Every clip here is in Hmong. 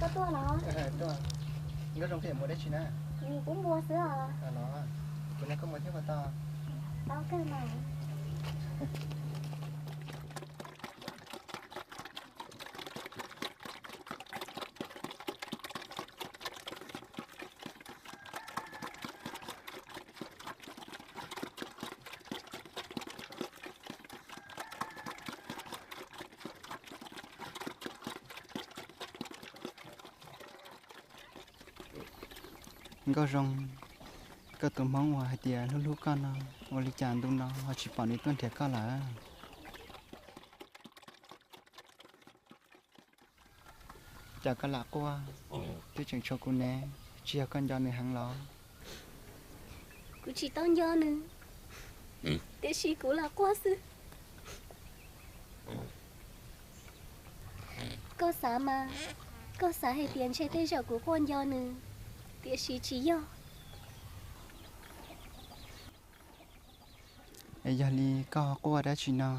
Koj tuaj los? Nkauj Zoo, koj yuav mus dab tsi na? Kuv mus xwb os. Los, kuv nrog koj mus thiab puas tau? Tau kawg mas. Nkauj Zoo, koj tus hmoob uas hais tias hlub hlub koj no, ua li cas ntu no ho tsis pom nws tuaj nrhiav koj lawm? Cas koj lam quaj, twb tseem tshuav kuv ne, tsis yog koj nco nws heev los? Kuv tsis tau nco nws, tiam sis kuv lam quaj xwb. Koj xav mas, koj xav hais tias ntshe tej zaum kuv quaj nco nws, tiam sis tsis yog. Es yog li koj ho quaj dab tsi no?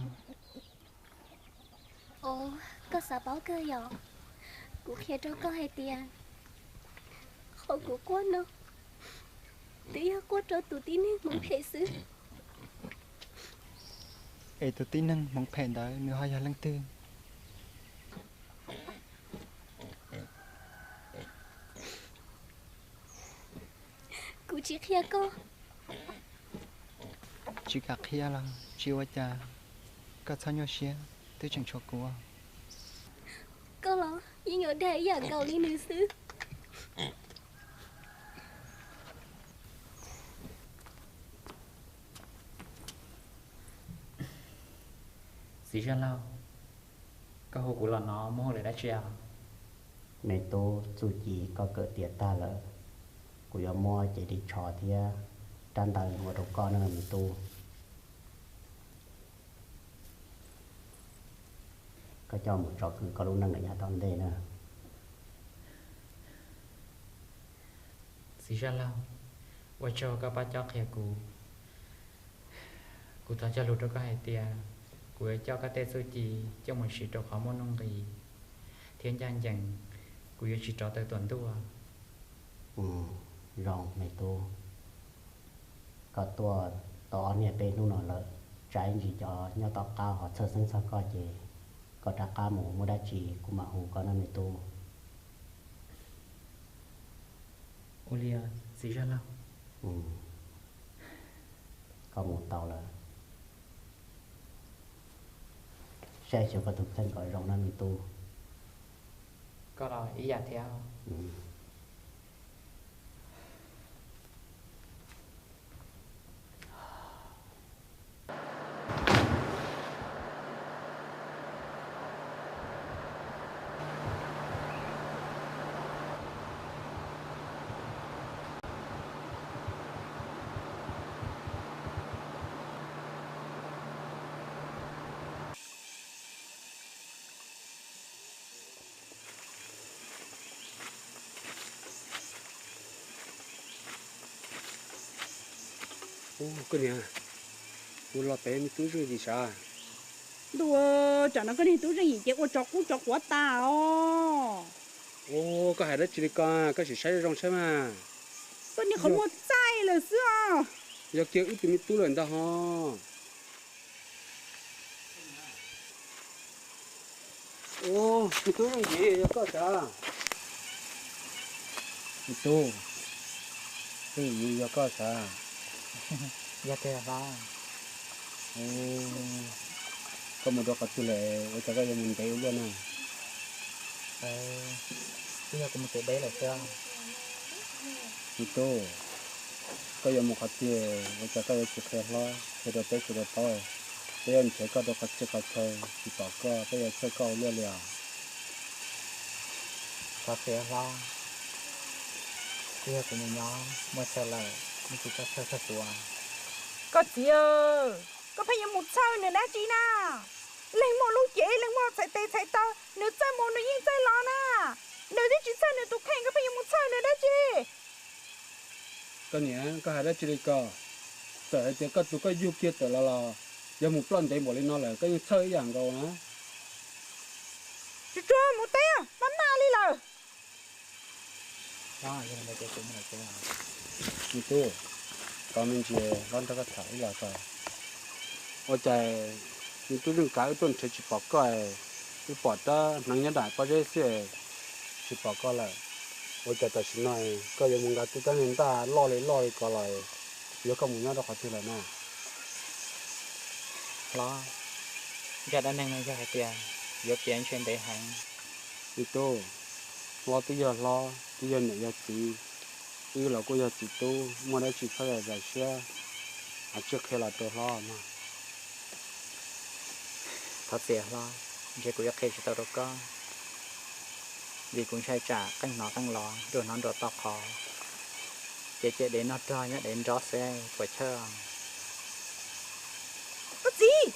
Os, koj xav paub kawg yom? Kuv qhia rau koj hais tias qhov kuv quaj no twb yog quaj rau tus tib neeg hmoov phem xwb. Es tus tib neeg hmoov phem ntawd nws ho yog leej twg? Kuv tsis qhia koj. Tsis kam qhia los tsis ua cas, koj txhob nyuaj siab, twb tseem tshuav kuv. Koj los yeej yuav dag ib yam nkaus li nws xwb. Txiv Zaj Laug, koj hu kuv los no muaj hauj lwm dab tsi os? Me tub, txuj ci koj kawm tiav tag lawm, kuv yuav muab cev ris tsho thiab rab ntawv ua rau koj na me tub. Koj coj mus tso kwv koj lub neej lawm yav tom ntej na. Txiv Zaj Laug, ua tsaug koj pab cob qhia kuv. Kuv thov cog lus rau koj hais tias kuv yuav coj koj tej txuj ci coj mus siv rau qhov muaj nuj nqis thiab ncaj ncees, kuv yuav tsis rov tawm tuam ntuj. Zoo me tub, koj tuaj tau ob niag peb hnub no lawm, tsam ib ntsis cov nyob tom qab ho txhawj xeeb txog koj ces koj rov qab mus, muaj dab tsi kuv mam hu koj na me tub. Ua li txiv Zaj Laug. Koj mus tau lawm, saib xyuas koj tus kheej kom zoo na me tub. Koj los ib yam thiab. Ub, koj niam, ua los pem me tub zeej yim sav. Ntuj, tsam no koj niag tub zeej yim ces ua tsov qub tsov quav tas os. Ub, koj hais dab tsi li ko, koj sim saib zoo saib mas. Koj niag qhov muag txaij lawm xwb os. Yog kiag wb tus me tub lawm ntag ho. Ub, me tub zeej yim yog koj sav? Me tub, zeej yim yog koj sav? Yog tiag hlob. Koj mus rau qhov twg lawm ua cas koj yuav mus ntev ua luaj na? Twb yog kuv mus kev deb lawm xwb. Me tub, koj yuav mus qhov twg ua cas koj yuav tsis qhia hlob qhia rau peb sawv daws paub? Peb yuav nrhiav koj rau qhov txhia qhov chaw tsis pom koj, peb yuav txhawj koj ua luaj li os. Xyov xwb hlob, twb yog kuv mus nyob muaj chaw lawm, yeej tsis txhob txhawj txog kuv. Koj txiv, koj pheej yuav mus txhawj nws dab tsi na? Leej muaj lub cev, leej muaj txhais tes txhais taw, nws txawj mus nws yeej txawj los na. Nws twb tsis txhawj nws tus kheej, koj pheej yuav mus txhawj nws dab tsi? Koj niam, koj hais dab tsi li ko? Txawm hais tias koj tus koj yug kiag tawm los los, yog mus ploj ntev npaum li no lawm koj yeej txhawj ib yam nkaus na. Tsuag tsuag mus teb, maj maj li lawm. Me tub, koj me ntsis hlob nrog koj tham ib los tso. Ua cas me tub zeej kav wb tuaj nrhiav tsis pom koj, wb pom rab hneev nyob nram pob zeb xwb tsis pom koj lawm. Ua cas tam sim no koj yuav mus nqa tib rab niag ntaj loj li loj li ko los, yog koj mus nyob rau qhov twg lawm na? Hlob, zaj dab neeg no yog hais tias yuav piav ntshe ntev heev. Me tub, hlob twb yog hlob, twb yog niam yog txiv, wb los kuj yog txiv tub, muaj dab tsi txhob zam siab, tsiaj qhia los rau hlob mog. Thov txim hlob, ntshe kuv yuav qhia tsis tau rau koj, vim kuv ntshai tsam qeej hnov qeej los, nruas hnov nruas to qhov, ces cia dev noj rog nyob dev nrov xwb puas chawj. Koj txiv,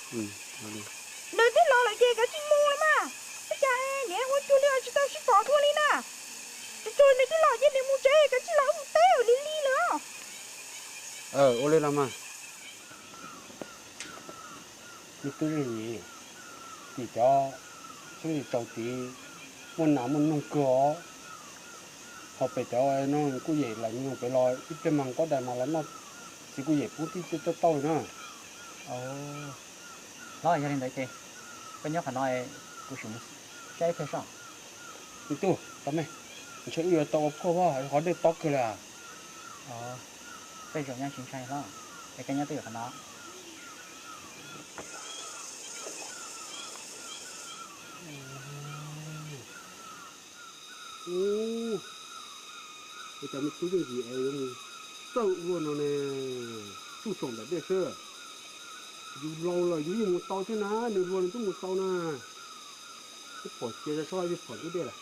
nws twb los lawm ces kav tsij mus los mas. Ua cas niam ua cuag li tsis tau sib pom dua li na? Tus tug nws twb los ces nws mus tsev, kav tsij los wb mus teb li li lawm. Ua li los mas. Ib tug zeej yim, tim cov txheeb li tsaus tid, muaj nas muaj noog kawg os. Ho pem cov no kuj yem lawm, noog pem los ib pliag mas nqos dais mas los noj txiv kuj yem poob tib tib tauj tauj na. Hlob, yog li ntawd ces koj nyob qhov no, kuv sim mus saib ib pliag soj. Me tub, tau me, ntshe wb yuav tau ua phuaj vag, qhov dej tob kawg li. Tej zaum yeej tsis ntshai hlob, es koj nyob twj ywm qhov no. Ua cas me tub zeej yim es yuav mus txawj ua luaj no ne? Tsuj saum nram dej xwb. Yus laus lawm yus yeej mus tau thiab na, nws hluas nws twb mus tau na. Twb pom cia tso soj li phom ntub dej lawm.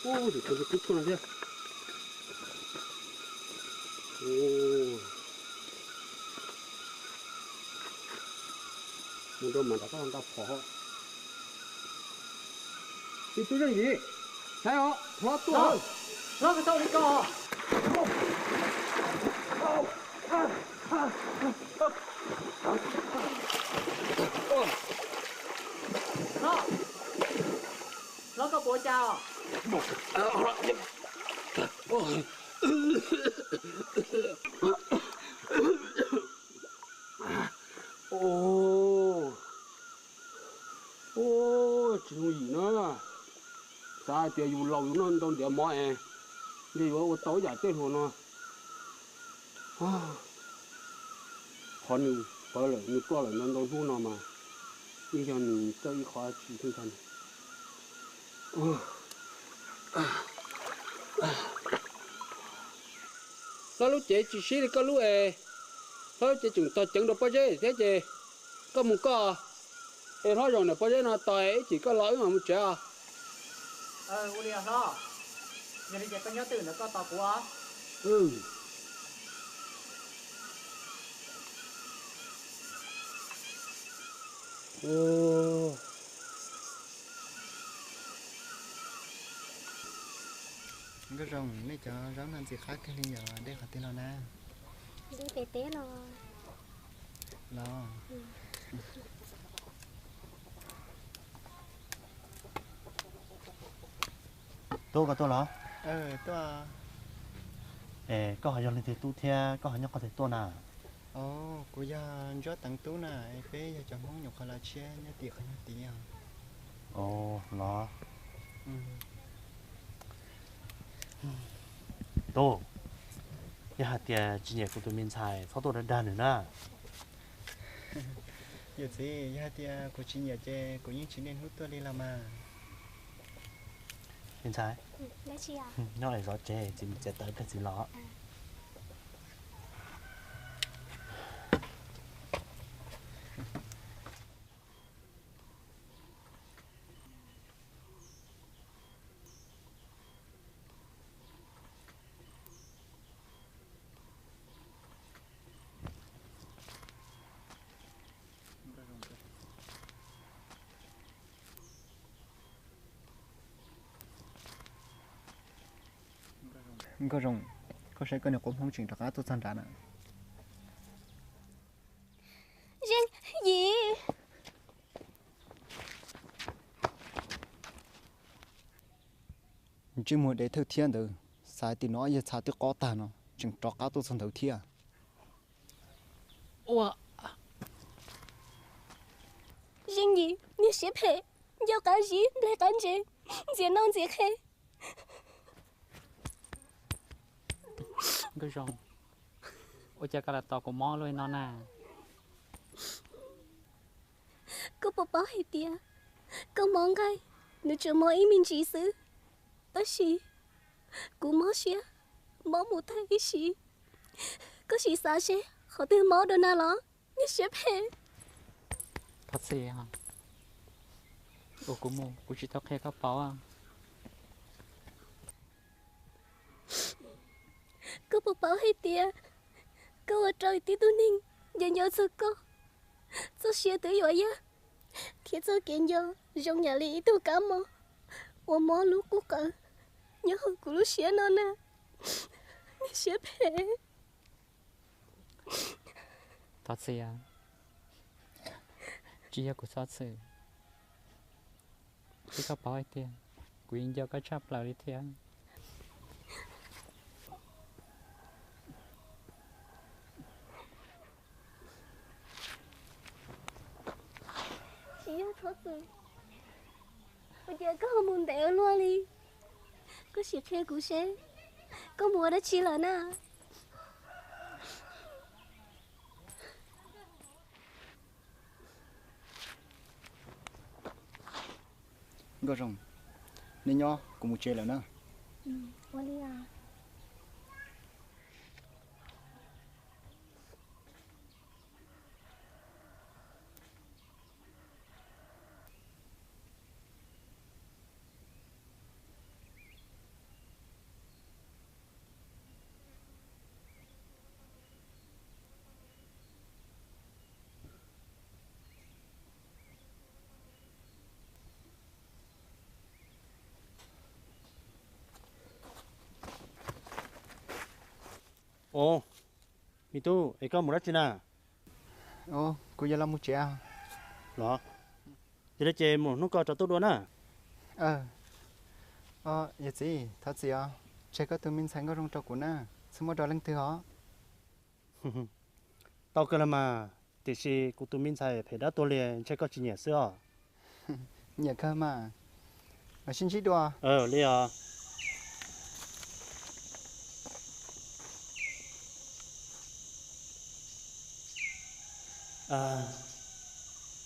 Ub, tsis tau tib tshuaj no thiab. Mus rau mam nrog koj nqa phom. Ib tug zeej yim, saib os, hlob tuaj. Hlob, koj tau li ko. Hlob, hlob koj puas ua cas os? Ua, tsis zoo yim na. Xav hais tias yus laus yus noj ntau ntiav mov es ntshe yuav ua tau ib yam tej hluas no. Qhov nws pawv lawm nws ploj lawm ntau ntau hnub no mas yeej yog nws txawj ib qho dab tsi thiab ntag. Hlob lub cev tsis sib li koj lub es, hlob lub cev tseem tog ceev rau pob zeb thiab ces koj mus koj, es hlob zaum ntawm pob zeb no tos ib chim koj los wb mam mus tsev os. Ua li hlob, yog li ces koj nyob twj ywm ntawm koj tos kuv os. Nkauj Zoo, nej cov zaub no ntxim qab kawg li yog dej qhov twg los na? Dej pem teb los. Los. Tub, koj tuaj los? Tuaj. Es koj ho yog leej twg tub thiab koj ho nyob qhov twg tuaj na? Os, kuv yog Ntsuab Teev tub na, es peb yog cov Hmoob nyuam qhuav los tshiab nyob tim qhov nyuag tid os. Os, los. Tub, yog hais tias tsis nyiam kuv tus me ntxhais txhob tuaj dag dag nws na. Yawm txiv, yog hais tias kuv tsis nyiam ces kuv yeej tsis niaj hnub tuaj li los mas. Me ntxhais, nyob es zov tsev, txiv mus txiav taws ib pliag txiv los. Nkauj Zoo, koj saib koj niag qub Hmoob tseem rov qab tuaj txog nrad na. Zeej Tsej muag dev thawj thiab ntawd, xav hais tias nws ob yawg txha twb qob tag no tseem rov qab tuaj txog ntawd thiab. Ua, Zeej Yim, niag siab phem, ncauj qab zib, nplaig qab ntse, ntxias noj ntxias qhe. Nkauj Zoo, ua cas koj lam tos kuv mob luaj li no na? Koj puas paub hais tias koj mob nqaij, nws tsuas mob ib me ntsis xwb, tab sis kuv mob siab, mob mus tag ib sim. Koj sim xav seb qhov twg mob dua na los, niag siab phem. Thov txim, ua kuv mus kuv tsis tau qhia koj paub. Koj puas paub hais tias koj ua rau tib tug neeg nco nco txog koj, txoj sia twb yuav yaj, thiab txoj kev nco zoo yam li ib tug kab mob uas mob lub qub qawv nyob hauv kuv lub siab no na, niag siab phem. Thov txim, tsis yog kuv txhob txwm. Twb koj paub hais tias kuv yeej nco koj tshaj plaws li thiab. Tsis yog txhob txwm, ua cas koj ho mus ntev ua luaj li? Koj sim qhia kuv seb koj mus ua dab tsi lawm na? Nkauj Zoo, nej nyob, kuv mus tsev lawm na. Ua li os. Os, me tub, es koj mus dab tsi na? Kuv yuav los mus tsev. Los, yog li ces mus hnub ko rov tuaj dua na. Os, yawm txiv, thov txim os, tseg koj tus me ntxhais Nkauj Zoo rau kuv na, txhob muab rau leej twg os. Tau kawg los mas, tiam sis kuv tus me ntxhais phem dab tuag li ntshe koj tsis nyiam xwb os. Nyiam kawg mas, mam sib ntsib dua. Li os.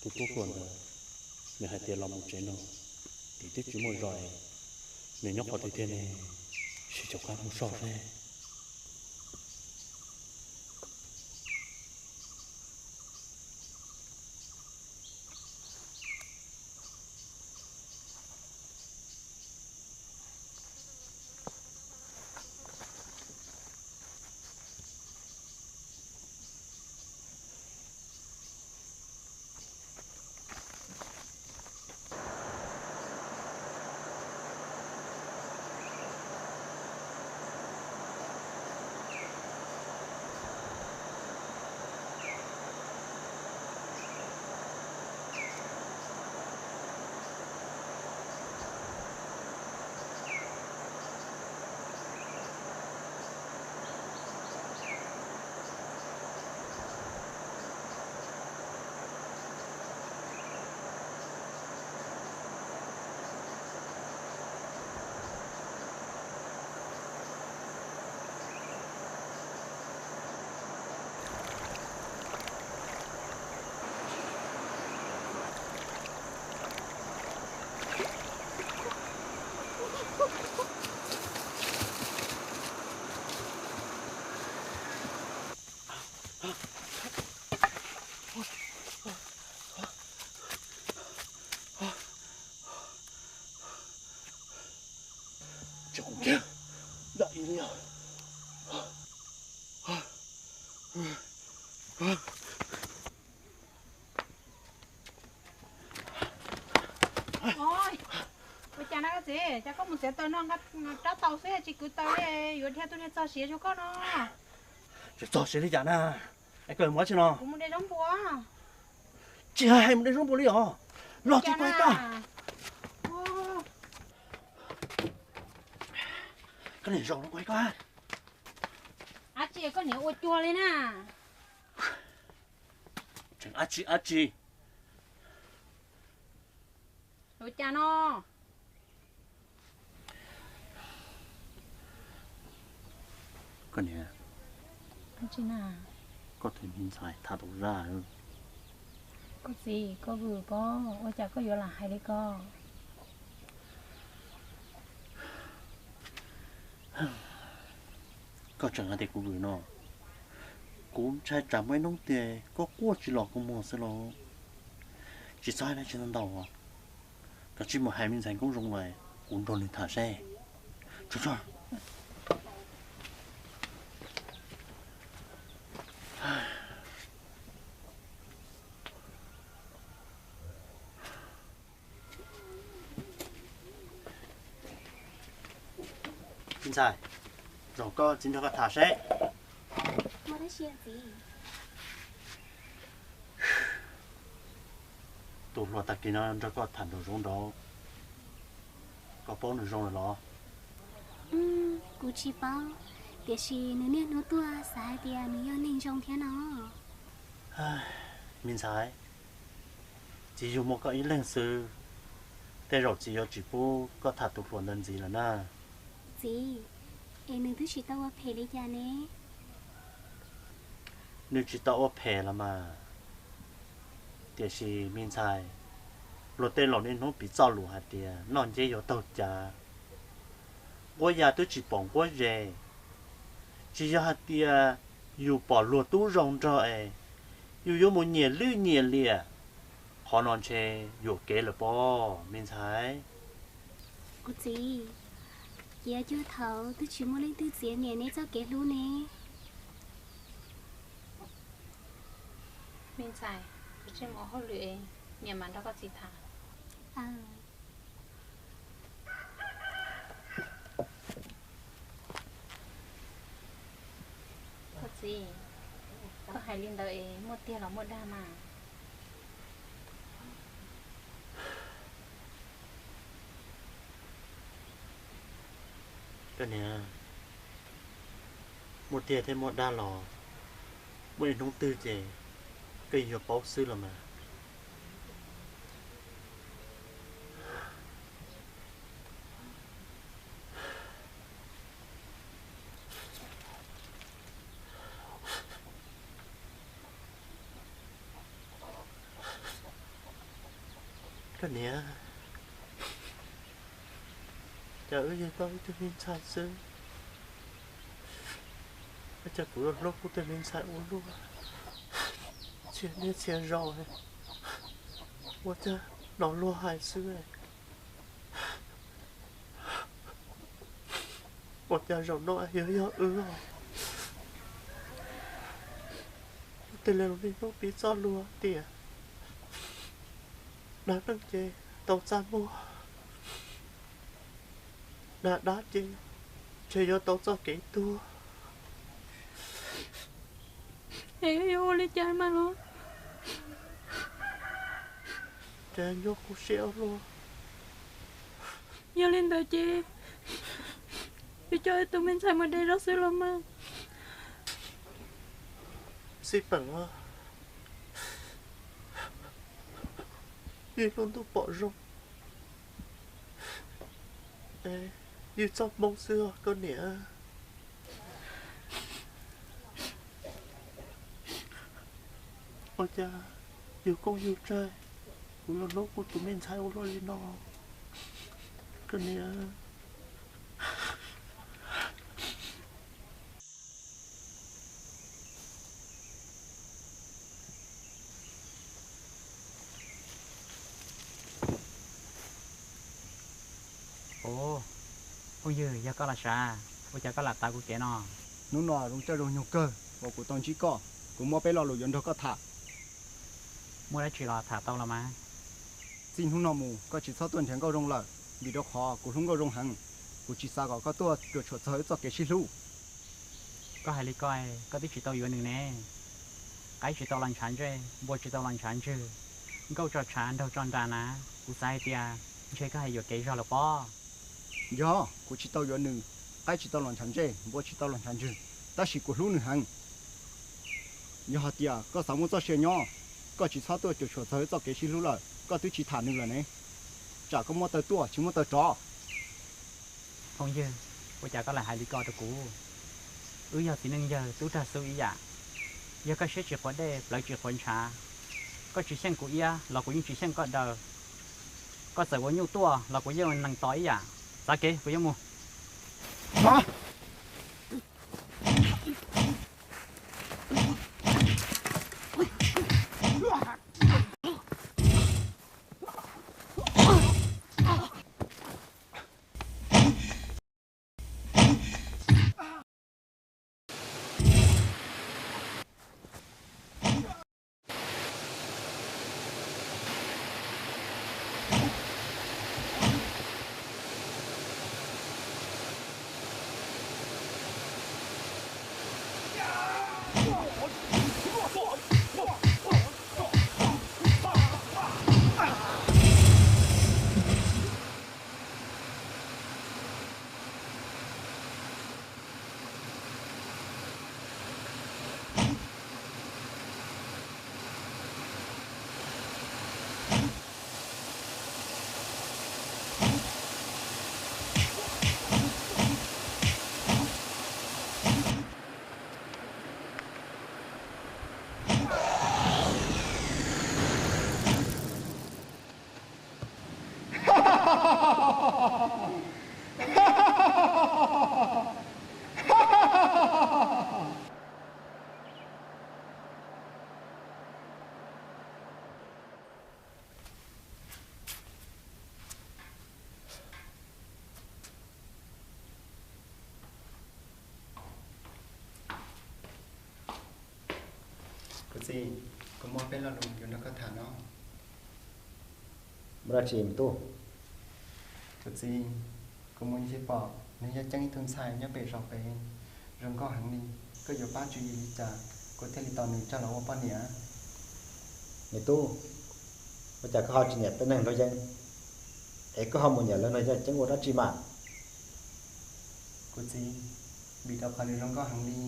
Tus tub hluas ntawd, nws hais tias los mus tsev no, tim twb tsis muaj zos, nws nyob qhov twg tiag ne, sim caum qab mus soj seb. Tsis qus kiag, dam li os. Ua cas na koj txiv, cas koj mus txiav taws no nqa rab taus xwb tsis kwv taws li, yuav dhia tuaj dhia txog siav rau koj no. Tsis txog siav li cas na, es koj mus dab tsi no? Kuv mus de zaub npua. Tsis hais mus de zaub npua li os, los tsis tau ib tag. Ua, Koj niam zaum no ua koj. Ab tsi, koj niam ua cuag li na. Tseem ab tsi ab tsi. Ua cas no? Koj niam, koj tus me ntxhais tham tau zaj. Koj txiv, koj vwm pob, ua cas koj yuav lam hais li ko? Koj tseem hais tias kuv vwm no, kuv ntshai tsam muaj ib hnub tiag koj quaj tsis los kua muag xwb los. Tsis txhob hais dab tsi ntau ntau, kav tsij mus hais me ntxhais Nkauj Zoo lawm kuv nrog nws tham seb. Me ntxhais, zaum koj txiv nrog koj tham seb. Tus hluas tag kis no nrog koj tham nraum zoov nraud, koj paub nws zoo lawm los? Kuv tsis paub, tiam sis nws niaj hnub tuaj xav hais tias nws yog neeg zoo thiab no. Me ntxhais, txiv yug muaj koj ib leeg xwb, tej zaum txiv yuav tsis pub koj tham tus hluas ntawd ntxiv lawm na. Txiv, es nws twb tsis tau ua phem li cas ne? Nws tsis tau ua phem los mas. Tiam sis me ntxhais, luag tej laus niaj hnub piv txoj lus hais tias noj nceb yuav taug cav. Nquab ya twb tsis pom nquab ze. Tsis yog hais tias yus pom luag tub zoo nraug es yus yuav mus nyiam lwj nyiam liam, qhov no ntshe yuam kev lawm pob me ntxhais. Kuv txiv, cia cuag thaum twb tsis muaj leej twg txiav nyiam neb txoj kev hlub ne. Me ntxhais, kuv tsis mus hauj lwm es niam mam nrog koj txiv tham. Koj txiv, koj hais li ntawd es muaj tiag los muaj dag mas? Koj niam, muaj tiag thiab muaj dag los muaj ib hnub twg ces koj yuav paub xwb los mas. Koj niam, cas wb yug tau ib tug me ntxhais xwb, ua cas kuv yuav hlub kuv tus me ntxhais ua luaj, txhia niaj txhia zaus, ua cas hnov luag hais xwb. Ua cas zaum no yog yog wb os? Tej laus niaj hnub piv txoj lus tias dag neeg ces tau txaj muag, dag dab ces ntshe yuav tau txoj kev tuag. Es yuav ua li cas mas los? Ces nyuaj kuv siab ua luaj. Yog li ntawd ces yuav coj wb tus me ntxhais mus de zog xwb los mas. Xij peem os, ywg lub ntuj pom zoo, ywg txoj hmoo xwb os koj niam. Ua cas yug koob yug tsaig, kuv yuav hlub kuv tus me ntxhais ua luaj li no, koj niam. Ua, phooj ywg, yog koj los sav, ua cas koj lam tav kuv kev no? Hnub no zoo caij zoo nyoog kawg uas kuv tau ntsib koj, kuv muaj peb lo lus yuav nrog koj tham. Muaj dab tsi los tham tau los mas. Txij hnub no mus koj tsis txhob tuaj nrhiav Nkauj Zoo lawm, vim rau qhov kuv hlub Nkauj Zoo heev. Kuv tsis xav kom koj tuaj cuam tshuam txog wb txoj kev sib hlub. Koj hais li ko, koj twb tsis tau yuav nws ne. Qaib tsis tau los ntshav ntsej, npua tsis tau los ntshav ntswg, nkauj tso tshav nraug tso nra na, kuv xav hais tias ntshe koj hais yuam kev zog lawm pob. Yog kuv tsis tau yuav nws, Qaib tsis tau los ntshav ntsej, npua tsis tau los ntshav ntswg, tab sis kuv hlub nws heev. Yog hais tias koj xav muaj txoj sia nyob, koj tsis txhob tuaj cuam tshuam txog txoj kev sib hlub lawm, koj twb tsis tham nws lawm ne. Tsam koj muab taw tuaj tsis muab taw rov. Phooj ywg, ua cas koj lam hais li ko rau kuv? Wb yog txiv neej yawg tub rog xub ib yam. Yog koj siab tsis quav dej plawv tsis quav ntshav, koj tsis xyeej kuv iab los kuv yeej tsis xyeej koj daw. Koj txawm ua nyuj tuaj los kuv yeej ua nees tos ib yam. Txav kev, kuv yuav mus. Kuv txiv, kuv muaj peb lo lus yuav nrog koj tham no. Muaj dab tsi me tub? Kuv txiv, kuv mus ncig pom nws yaj ceeb ib tug ntxhais nyob pem zos pem, zoo nkauj heev li. Koj yuav pab tswv yim li cas kuv thiaj li tos nws coj los ua poj niam? Me tub, ua cas koj ho tsis nyiam peb neeg nraug yeeb, es koj ho mus nyiam lawv nraug yaj ceeb ua dab tsi mas? Kuv txiv, vim rau qhov nws zoo nkauj heev li.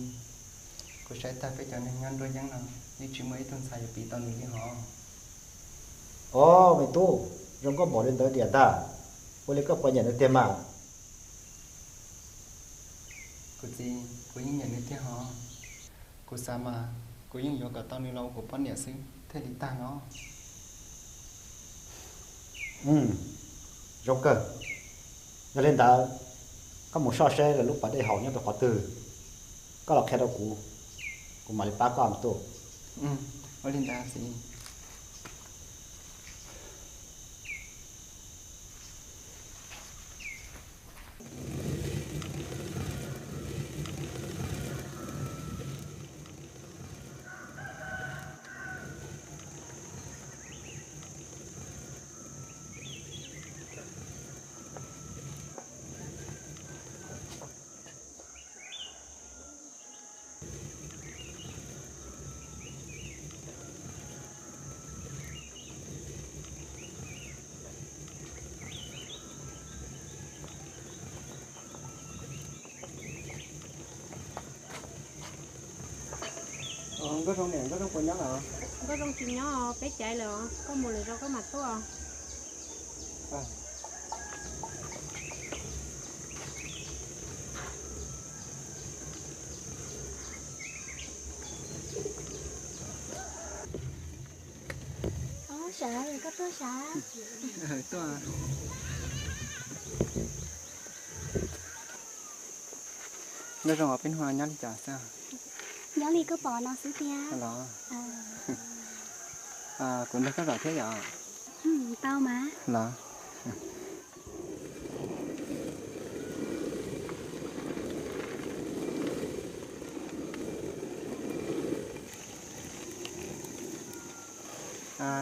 Kuv saib tag peb cov neeg nyob nruab yeeb no yeej tsis muaj ib tug ntxhais yuav piv tau nws li hos. Os me tub, zoo nkauj npaum li ntawd diam ntag, ua li koj puas nyiam nws tiag mas? Kuv txiv, kuv yeej nyiam nws tiag hos. Kuv xav mas kuv yeej yuav kom tau nws los ua kuv poj niam xwb thiaj li tag no. Zoo kawg. Yog li ntawd, koj mus soj seb lawv lub pas dej haus nyob rau qhov twg, koj los qhia rau kuv, kuv mam li pab koj me tub. Ua li ntawd txiv. Nkauj Zoo niam, Nkauj Zoo puas nyob los? Nkauj Zoo tsis nyob, peb caiv lawm, koj mus lwm zaus koj mam tuaj. Sav, koj tuaj sav. Nkauj Zoo, peb hnub no nyob li cas xwb? Nyob li koj pom no xwb tiag. Los, kuv nrog koj zam thiab yom? Tau mas. Los.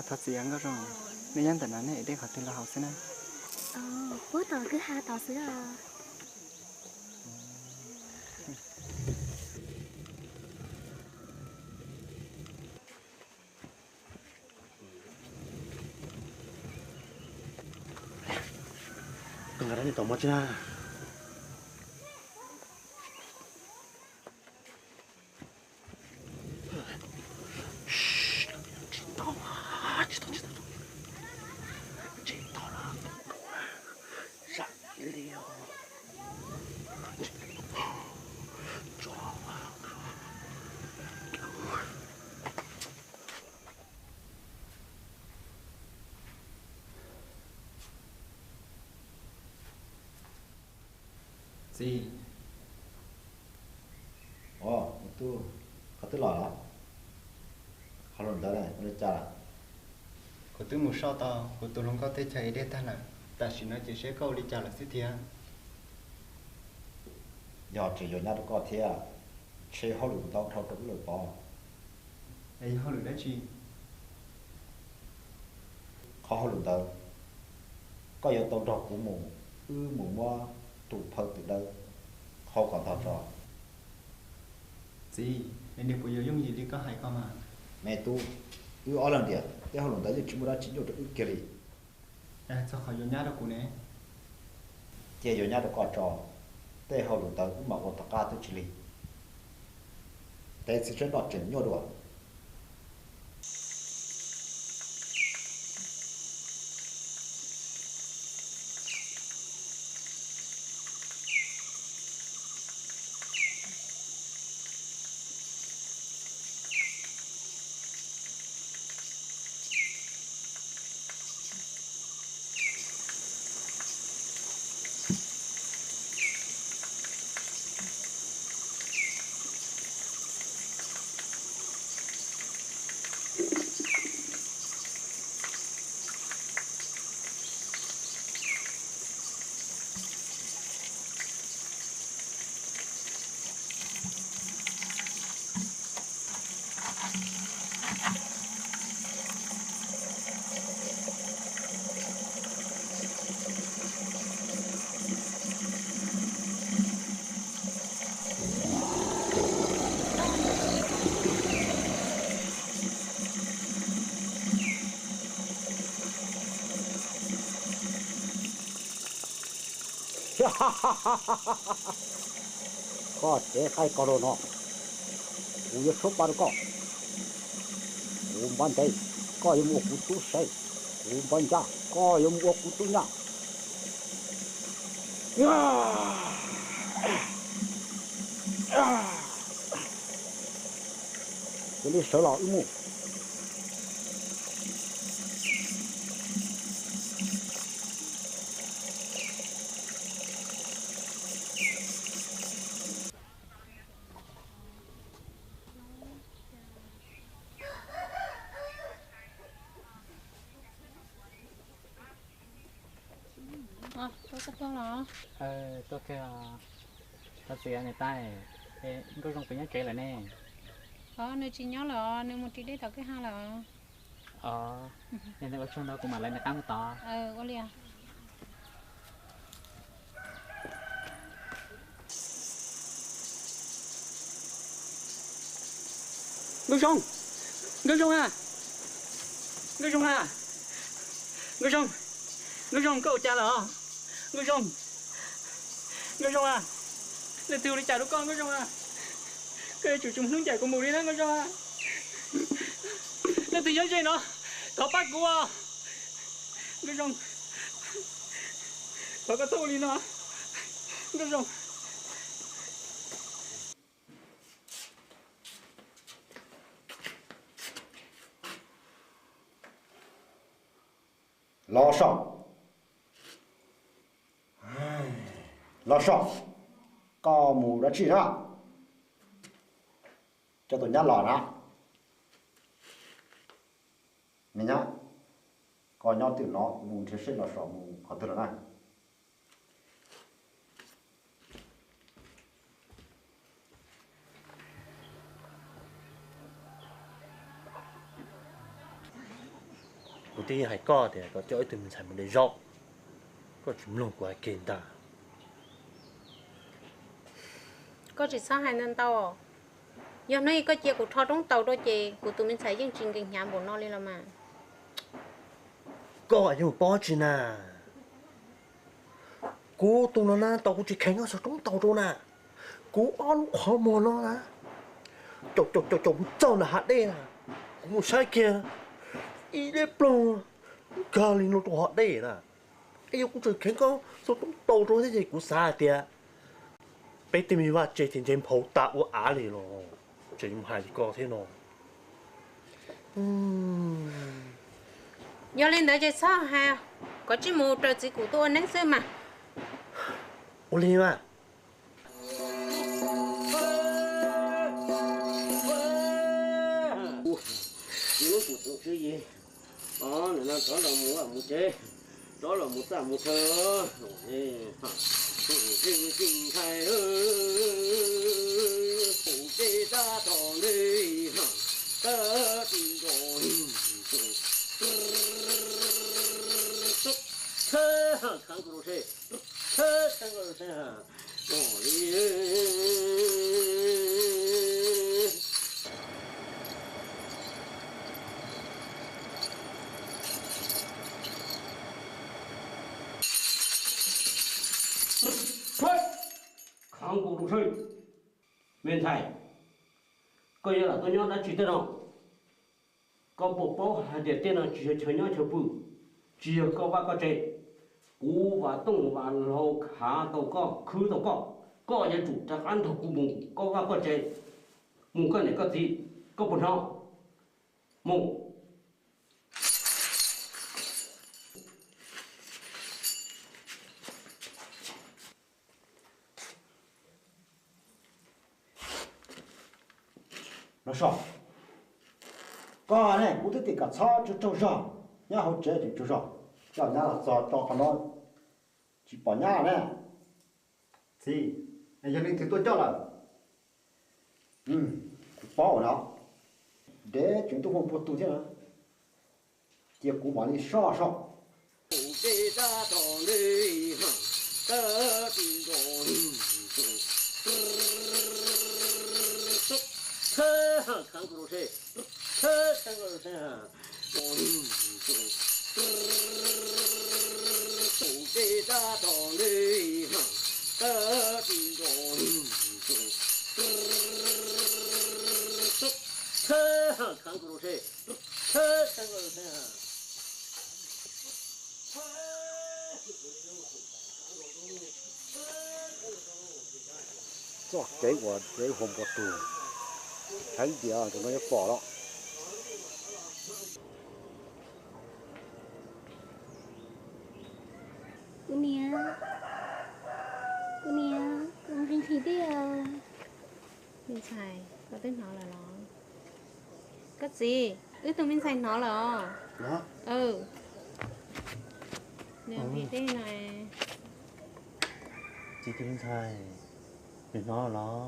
Thov txim Nkauj Zoo, nej nyob ntawm no nej ev dej qhov twg los haus xwb na. Puag tom kwj ha tod xwb os. Koj nqa dab tsi tom mov tsi na? Txiv. Os, me tub, koj twb los los? Hauj lwm ntawd ua li cas lawm? Kuv twb mus soj tau kuv tus hluas nkauj teb chaws ib dej tag lawm, tam sim no ces seb koj ua li cas lawm xwb thiab. Yog tseem yuav nyab rau koj thiab, ntshe hauj lwm ntau dhau rau wb lawm pob. Es yog hauj lwm dab tsi? Qhov hauj lwm ntawd, koj yuav tau nrog kuv mus, wb mus muab tus phaw twm dawb qhau kom ntog tso. Txiv, es nws puas yuav yooj yim li koj hais ko mas? Me tub, wb ob leeg tiag, tej hauj lwm ntawd yeej tsis muaj dab tsi nyuaj rau wb kiag li. Txog qhov yuav nyab rau kuv ne? Cia yuav nyab rau koj tso, tej hauj lwm ntawd wb mam ua tom qab twb tsis lig. Tev txiv tsev noj tseem nyuaj dua. Koj tsev qaib koj los no, kuv yuav suab pab rau koj. Kuv npab ntev, koj yuav mus ua kuv tub se. Kuv npab ncaj, koj yuav mus ua kuv tub ncaj. Cia li sawv los wb mus. Tuaj kiag, Nkauj Zoo puas nyob tsev lawm ne? Os, nws tsis nyob lawm, nws mus ris dej tom kwj ha lawm. Os, yog li ua tsaug ntau, kuv mam lawv nws qab mus tod. Ua li. Nkauj Zoo, Nkauj Zoo a, Nkauj Zoo a, Nkauj Zoo, Nkauj Zoo, koj ua cas lawm os? Nkauj Zoo, Nkauj Zoo a, leej twg ua li cas rau koj Nkauj Zoo a? Koj yuav tsum tsis hnub ncaim kuv mus li na Nkauj Zoo a. Leej twg nyob ze no, thov pab kuv os. Nkauj Zoo, thov koj txhob ua li no, Nkauj Zoo. Los so, los so, koj mus dab tsi na? Coj tus nyab los na. Me nyab, koj nyob twj no, kuv mus nrhiav seb los so mus qhov twg lawm na. Kuv twb hais koj tias kom coj ib tug me ntxhais mus de zaub, koj tsis mloog kuv hais kiag ntag. Koj tsis txhob hais ntau ntau. Yog hnub ib koj cia kuv rho roob taus rau ces kuv tus me ntxhais yeej tsis nkees hnyav npaum no li los mas. Koj yog paub tsi na, kuv tus no na tau kuv tsis kheev koj xa roob taus rau na. Kuv ob lub qhov muag no na, caum caum caum caum mus txog ntawm hav dej na, kuv mus saib kiag ib leb ploog nkag li no rau hav dej na. Es yog kuv tseem kheev koj xa roob taus rau thiab ces kuv xav hais tias peb tej me vaj tse ces nce nphau tas ua av li los tseem mus hais li koj thiab no. Yog li ntawd ces txhob hais, koj cia mus raws txiv kuv tuaj ua neeb xwb mas. Ua li mas, Mus swb yig, o, nim no rov los mus vaj mus tsev, rov los mus txaj mus chaw, ntshai, pum dej tab tom ntej, tab ti nkaus, khav kuv rau seb, khav kuv rau seb. Khav kuv rau seb, me ntxhais, koj yuav lam tuaj nyob dab tsi tej no? Koj puas paub hais tias tej no tsis yog chaw nyob chaw pw, tsis yog koj vaj koj tsev. Kuv Vam Tooj Vam Laug khav tau koj, khwb tau koj, koj yuav tsum rov qab nrog kuv mus koj vaj koj tsev, mus koj niam koj txiv, koj puas hnov? Mus. Los so, koj ne kuv twb tias kom txhob tsaug zog, nyob hauv tsev tsaug zog, coj nyab los txog rau qhov no tsis pom nyab ne. Txiv, yog leej twg tuaj coj lawm? Kuv paub no, dev tseem tuaj hu npua tug thiab na, cia kuv mam li soj so. Txoj kev uas dev huam npua tug, heev tiag, tus no yuav pom los. Kuv niam, kuv niam, kuv nqhis nqhis thiab. Me ntxhais, koj twb hnov lawm los? Koj txiv, wb tus me ntxhais hnov lawm os. Nws nqhis tej no. Txiv, tus me ntxhais, nws hnov los?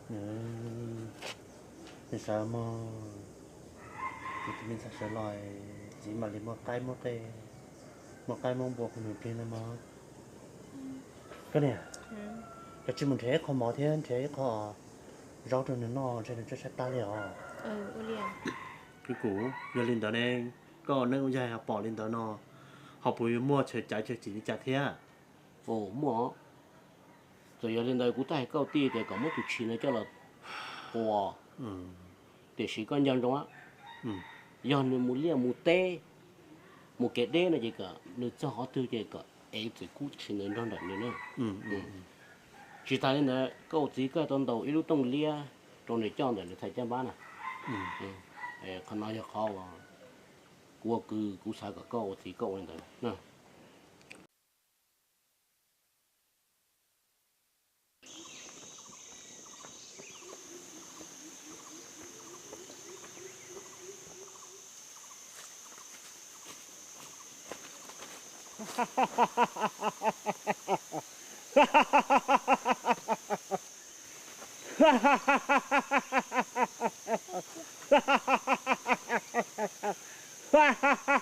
Nws, nws sawv mog. Txiv, tus me ntxhais sawv los, txiv mam li muab qaib muab qe, muab qaib muab npua rau nws plig no mog. Koj niam, koj tsis mus nrhiav ib qho mov thiab nrhiav ib qho zaub rau nws noj, ntshe nws tshaib tshaib plab li os. Kuv, yog li ntawd ne, koj ua neej ua yaig ho pom li ntawd no, ho puas yuav muaj chaw caiv chaw cim li cas thiab? Muaj. Txawm yog li ntawd kuv twb hais koj tij tias kom muab tus tshis no coj los quas, tiam sis koj nco ntsoov, yog nws mus liaj mus teb, mus kev deb no ces kom nws txog qhov twg ces kom ev txwm kub tshis ntawd nrog nraim nws na. Tsis tas li ntawd, koj ua txiv koj tau ntaus ib lub tooj liab rau nws coj ntawm nws txhais caj npab na. Qhov no yog qhov uas kuv ua kwv kuv xav kom koj ua txiv koj ua li ntawd.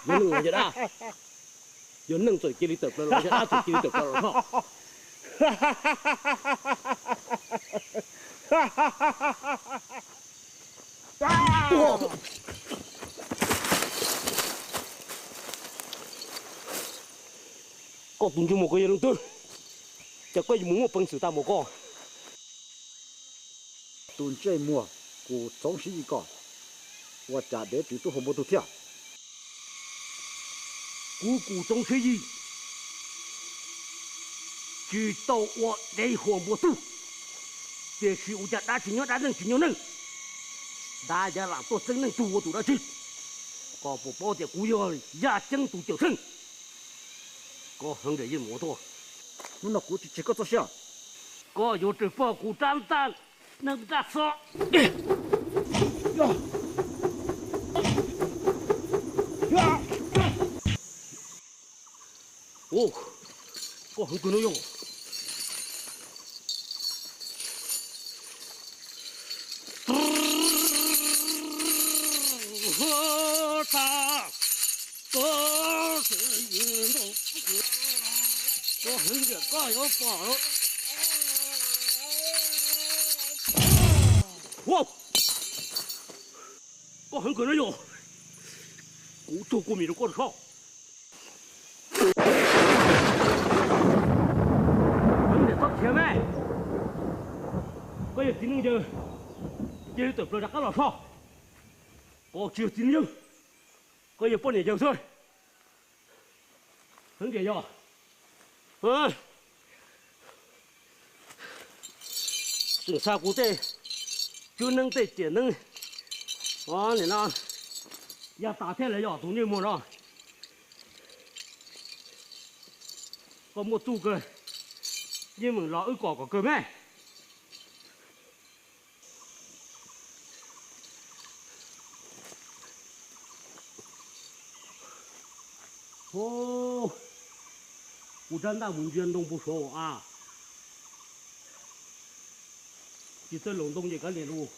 Yog neeg los yog dab? Yog neeg txawm cia li tawm plaws los, yog dab txawm cia li tawm plaws los soj. Koj tus ntsej muag, koj yog leej twg? Cas koj yuav mus muaj peev xwm tag npaum koj? Tus ntsej muag, kuv Txoov Siv Yis ko, ua cas dev tseem tuaj huam npua tug thiab? Kuv, kuv Txoov Siv Yis tsis tau ua dev huam npua tug, tiam sis ua cas dab tsis nyob dab, neej tsis nyob neej, dab yav lam tuaj txeeb neej tug ua tus dab tsi? Koj puas paub tias kuv yog Yaj Ceeb tus cawm seej? Koj heev nraim yeej mus ua tuaj. Hnub no kuv tsis tseg koj txoj sia. Koj yuav tsum pog kuv rab ntaj, neeg ntaj xo. Ua, koj heev kawg no yog. Koj heev tiag koj yuav pom. Koj heev kawg no yog. Kuv tug kua mis rau koj soj. Heev tiag txhob khiav mas. Koj yog txiv neej yawg, cia li tawm plaws rov qab los soj. Koj tsis yog txiv neej yawg, koj yog poj niam yawg xwb. Heev tiag yog. Tseem xa kuv tej cuab neeb tej ciam neeb, o, nim no ya tas thiab lawm yog tus niag muag no. Koj muaj txuj kawg, yeej meem los wb kom kom kawg me. Kuv rab ntaj mus ntsia ntoo puag saud a, tsis txawj laus ntoo ces kav liam lus.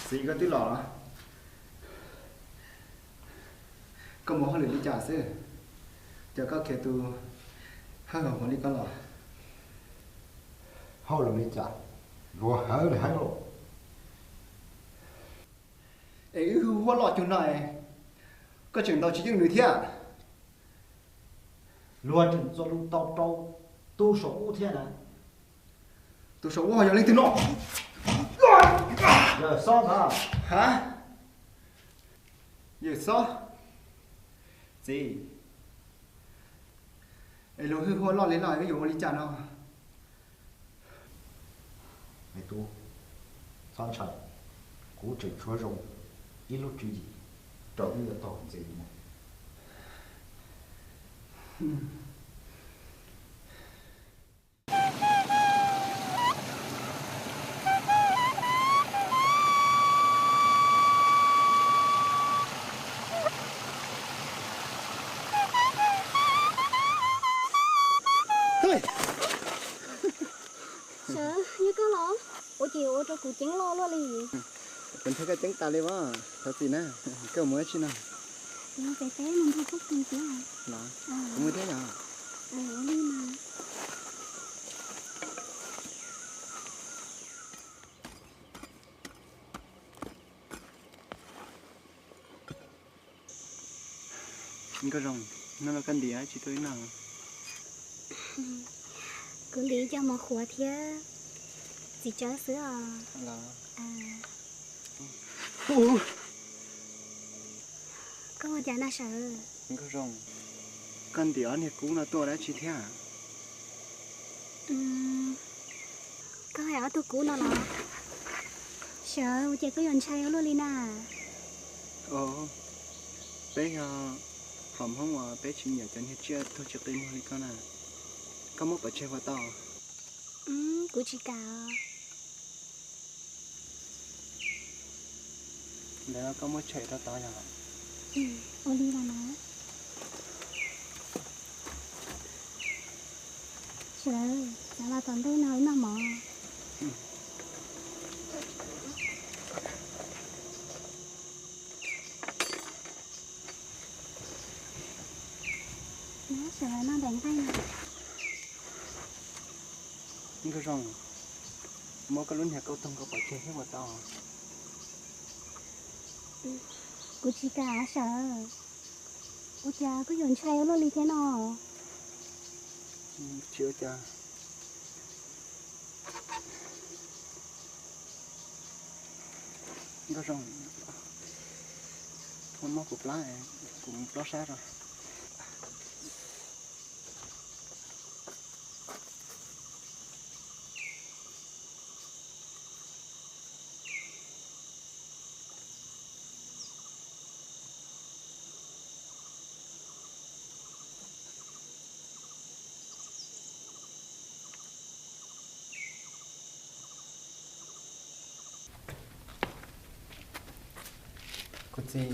Txiv, koj twb los los? Koj mus hauj lwm li cas xwb? Cas koj khiav tus hawj hauv li koj los? Hauj lwm li cas? Luag hawv li hawv lauj. Es wb hwj huaj loj cuag no es koj tseem ntaus tsis yeej nws thiab. Luag tseem txuas lus tau rau tus saum ub thiab na. Tus saum ub ho yog leej twg no? Yawm Xob ntag. Ha? Yawm Xob? Txiv, es luag hwj huaj loj li loj wb yuav ua li cas no? Me tub, txhob ntshai, kuv tseem tshuav zoo ib lub tswv yim rau wb yuav tau ntxiv mus. Sawv, yog koj los? Ua cas yuav ua rau kuv ceeb loj luaj li? Kuv nrhiav koj ceeb tas li mas, thov txim na. Koj mus ua dab tsi no? Kuv pem teb mus nrog Tub Kis thiab. Los, kuv mus thiab yom. Ua li mas. Nkauj Zoo, hnub no koj ntim dab tsi tuaj ib no? Kuv ntim ib co mov qhuav thiab txiv tsawb xwb os. Los, koj ua cas na Sawv? Nkauj Zoo, koj ntim ob niag kub no tuaj ua dab tsi thiab? Koj hais ob tug kub no los? Sawv, ua cas koj yuav ntshai ua luaj li na? Os, peb yog hom Hmoob uas peb tsis nyiam cov niag tsiaj tuag tsis qi muag li koj na. Koj muab pov tseg puas tau? Kuv tsis kam. Ntawd koj muab tshem rau tod yog? Ua li los mas. Sawv, xav los tom ntej no wb noj mov. Sawv, noj daim nqaij no. Nkauj Zoo, muab koj lub niag kauj toog ko pov tseg thiab puas tau? Kuv tsis kam Sawv. Ua cas koj yuav ntshai ua luaj li thiab no? Tsis ua cas. Nkauj Zoo, muab kuv plab, kuv mus plob sab rau. Txiv,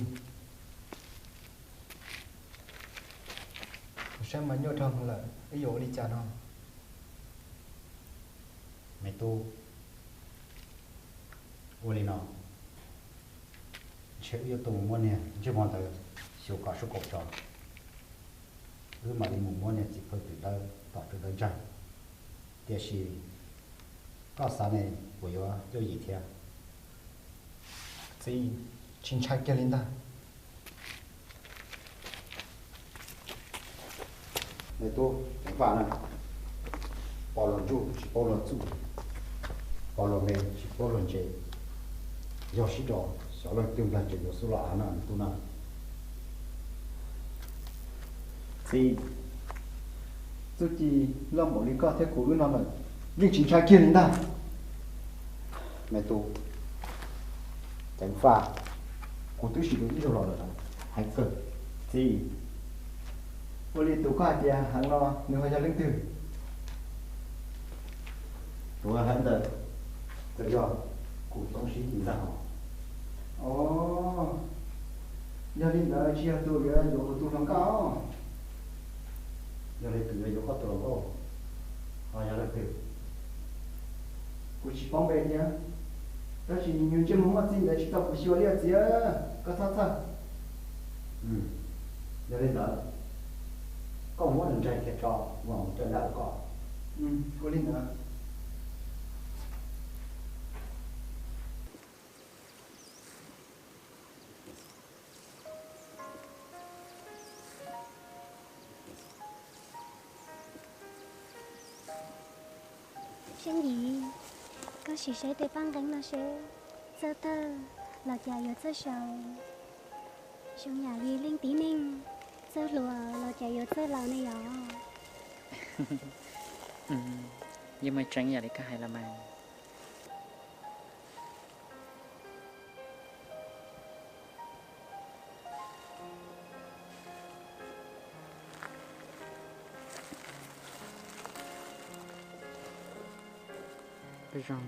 kuv saib mas nyuaj dhau lawm, wb yuav ua li cas no? Me tub, ua li no, ntshe wb yuav tau mus muab niag ntsej muag ntawd xyuas kom sub kaum tso, wb mam li mus muab niag txiv phawj twm dawb tom tus dawb ntseeg. Tiam sis koj xav ne, puas yuav yooj yim thiab? Txiv, tsis ntshai kiag li ntag. Me tub, ceev faj na, pom luag ntsuj tsis paub luag txuj, pom luag me tsis paub luag ntse. Yog sib do xyov leej twg nkag tseem yuav xub los av na me tub na. Txiv, txuj ci loj npaum li koj thiab kuv wb no lawm, yeej tsis ntshai kiag li ntag. Me tub, ceev faj, kuv twb sim dua ib zaug los lawm, heev kawg. Txiv, ua li tus koj hais tias heev no nws ho yog leej twg? Tus heev ntawd txawm yog kuv Toob Sib Ci ntag hos. Os, yog li ntawd tsis yog tus yuav yuav kuv tus hluas nkauj. Yog li tus yuav yuav koj tus hluas nkauj ho yog leej twg? Kuv tsis paub npe thiab, tab sis nws ntsej muag muaj txij ntawd tsis tau kuv xyuas li os txiv, koj txhob txhawj. Yog li ntawd, koj muab nws ntsaig kiag tso, kuv mam mus coj nqa rau koj. Ua li ntawd. Zeej Yim, koj sim saib tej paj nqeeb no seb, txawj tawg los cas yuav txawj sau, zoo yam li leej tib neeg txawj hluas los cas yuav txawj laus ne yom. Yeej muaj tseeb yam li koj hais los mas. Paj Zoo,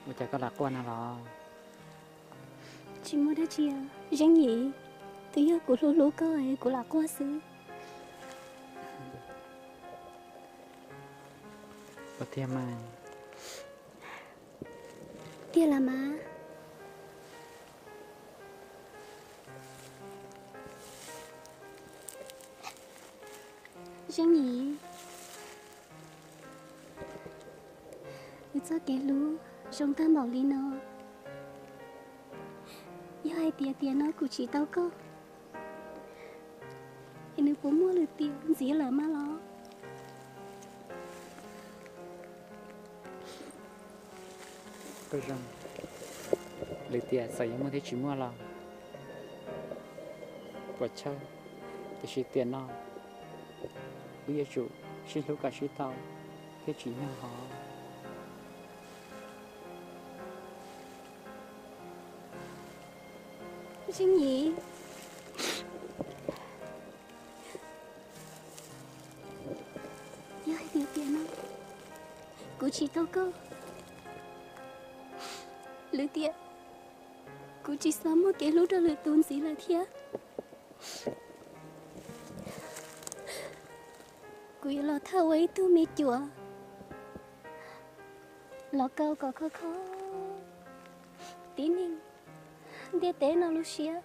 ua cas koj lam quaj no los? Tsis muaj dab tsi, Zeej Yim, twb yog kuv hlub hlub koj es kuv lam quaj xwb. Ua tiag mas. Tiag los mas. Zeej Yim, wb txoj kev hlub zoo tag npaum li no, yog hais tias tiam no kuv tsis tau koj, es nws puas muaj lwm tiam ntxiv lawm mas los? Paj Zoo, lwm tiam txawm yuav muaj thiab tsis muaj los puas chawj, tiam sis tiam no wb yuav tsum sib hlub kom sib tau thiab tsim nyog hov. Zeej Yim, yog hais tias tiam no kuv tsis tau koj, lwm tiam kuv tsis xav muaj kev hlub rau lwm tus ntxiv lawm thiab. Kuv yuav los thawj ua ib tug me cuam los kaus kom khov kho tib neeg ntiaj teb no lub siab.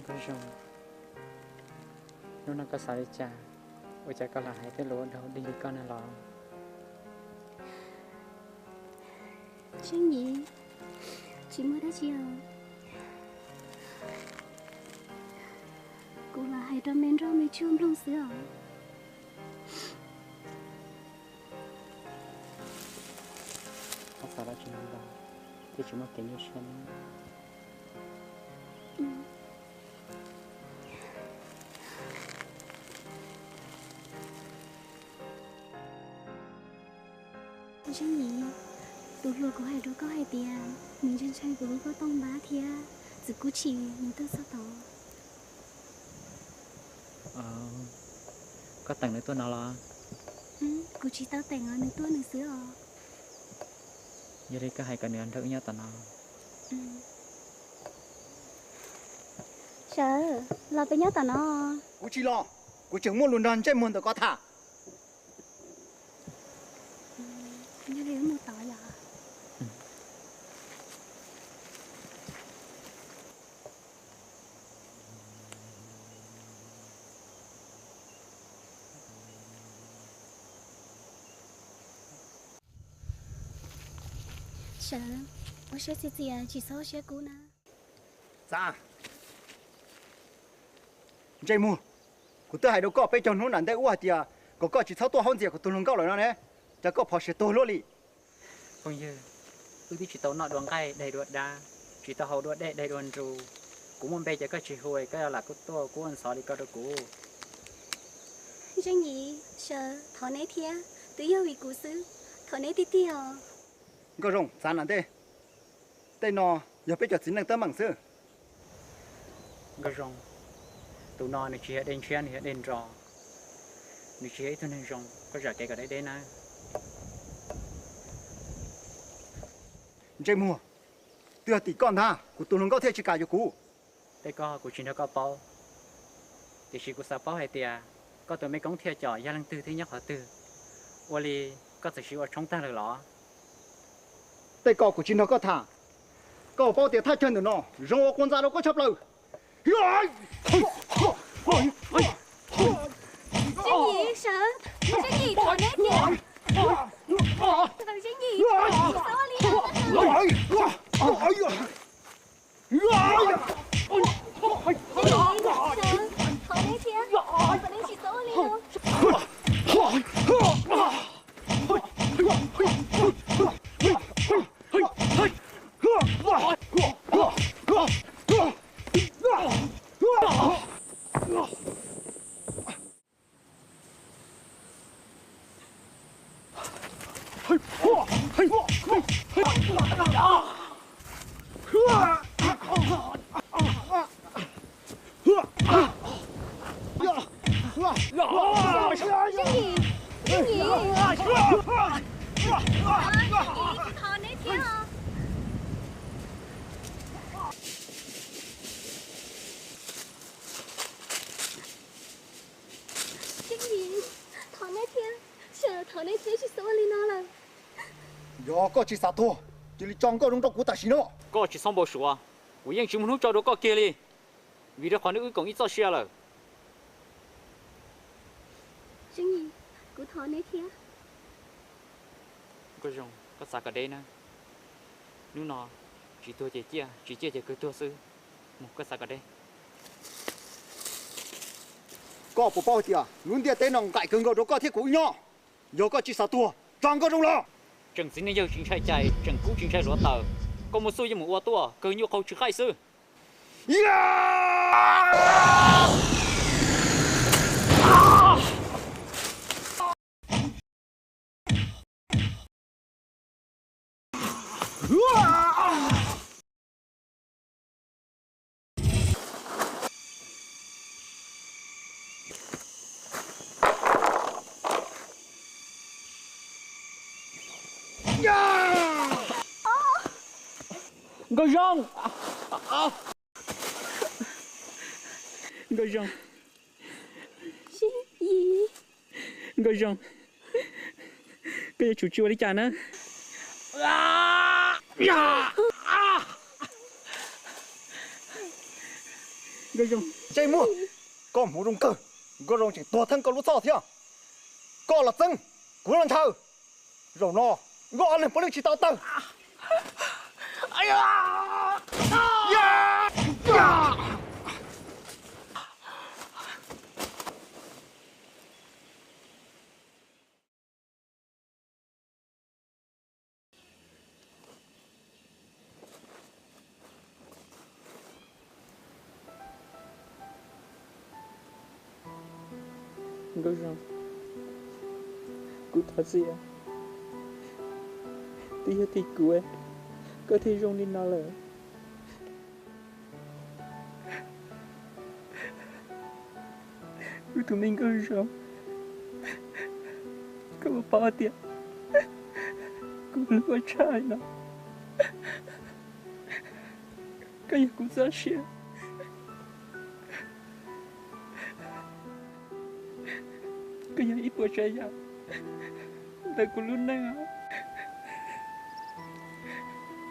Paj Zoo, hnub no koj xav li cas, ua cas koj lam hais tej lus ua dog dig li koj na los? Zeej Yim, tsis muaj dab tsi os. Kuv lam hais rau me nroj me tsuag mloog xwb os. Koj xav los tsis ntau, thiaj tsis muaj kev nyuaj siab na. Zeej Yim, tus hluas kuv hais rau koj hais tias nws ntshai ntshai kuv lub koj tooj npab thiab txwv kub tshis nws tuaj txog tod. Koj teem nws tuaj no los? Kuv tsis tau teem os, nws tuaj nws xwb os. Yog li koj hais kom nws nrog wb nyob tom no. Sawv, los peb nyob tom no. Kuv tsis los, kuv tseem muaj lus nrog Ntsej Muag ntawm ko tham. Yog li wb mus tod yom. Sawv, ua siab txias txias, tsis txhob ua siab kub na. Txav, Ntsej Muag, kuv twb hais rau koj peb caug hnub nram ntej ub hais tias kom koj tsis txhob tuaj haub ntxias kuv tus hluas nkauj lawm no ne, cas koj phov siav tuag luaj li. Phooj ywg, wb twb tsis tau noj dua nqaij daig dua dab, tsis tau haus dua dej daig dua nru. Kuv muaj npe ces koj tsis hu, koj yuav lam kuj tuaj kub ua ntxhov li ko rau kuv. Zeej Yim, Sawv, thov neb thiab, twb yog vim kuv xwb, thov neb tiag tiag os. Nkauj Zoo, txav nram ntej, tej no yog peb cov txiv neej teeb meem xwb. Nkauj Zoo, tus no nws tsis yog dej ntshiab, nws yog dej nro, nws tsis yog ib tug neeg zoo, koj zam kev kom deb deb nawb. Ntsej Muag, twb yog tim koj ntag kuv tus hluas nkauj thiaj tsis kam yuav kuv. Tej ko kuv tsis nrog koj paub, tiam sis kuv xav paub hais tias koj tus me koob thiaj com yog leej twg thiab nyob qhov twg, ua li koj txawm siv ua tshoob tag lawm los? Tej ko kuv tsis nrog koj tham. Koj paub tias thaj chaw ntawm no zoo ua quas ntxa rau koj tshaj plaws. Zeej Yim, Sawv, Zeej Yim, thov neb thiab. Zeej Yim, txhob ua li no. Zeej Yim, Sawv, thov neb thiab, thov neb tsis txhob ua li no. Zeej Yim, thov neb thiab, Sawv, thov neb thiab, tsis txhob ua li no lawm. Yog koj tsis xav tuag, cia li tso Nkauj Zoo rau kuv tam sim no. Koj tsis txhob npau suav, kuv yeej tsis muaj hnub tso dua koj kiag li, vim rau qhov nws wb koom ib txoj sia lawm. Zeej Yim, kuv thov neb thiab. Nkauj Zoo, koj xav kom deb na. Hnub no tsis tuag ces ciaj, tsis ciaj ces kawg tuag xwb. Mus, koj xav kom deb. Koj puas paub hais tias lub ntiaj teb no nqaim kawg nkaus rau koj thiab kuv wb nyob? Yog koj tsis xav tuag, tso Nkauj Zoo los. Tseem txiv neej yawg tsis ntshai cai, tseem kub tsis ntshai hluav taws. Koj muaj txuj yeej mus ua tuaj, kawg nyuaj qaug tsis qaij xwb. Nkauj Zoo! Nkauj Zoo! Nkauj Zoo! Koj yuav tsum tsis ua li cas na. Nkauj Zoo! Ntsej Muag, koj hmoov zoo kawg, Nkauj Zoo tseem tuag theej koj lub txhoj thiab. Koj los txeeb, kuv los ntshaw. Zaum no Nkauj Zoo ob leeg puav leej tsis tau tawg. Nkauj Zoo, kuv thov txim, twb yog tim kuv koj thiaj zoo li no lawm. Kuv tus me Nkauj Zoo, Paub tias kuv hlub koj tshaj li no, koj yog kuv txoj sia, koj yog ib puas tsav yam ntawm kuv lub neej.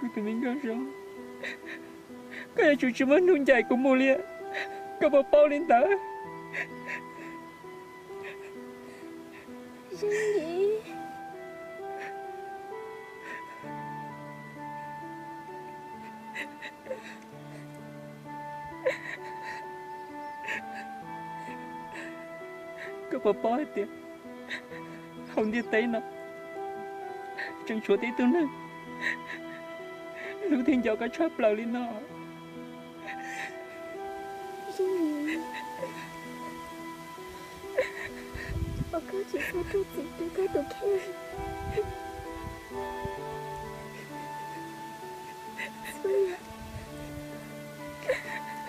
Kuv tus me Nkauj Zoo, koj yuav tsum tsis muab hnub ncaim kuv mus li, koj puas paub li ntawd? Koj puas paub hais tias hauv ntiaj teb no tseem tshuav tib tug neeg hlub thiab nco koj tshaj plaws li no? Ua koj tsis txhob rau txim rau koj tus kheej.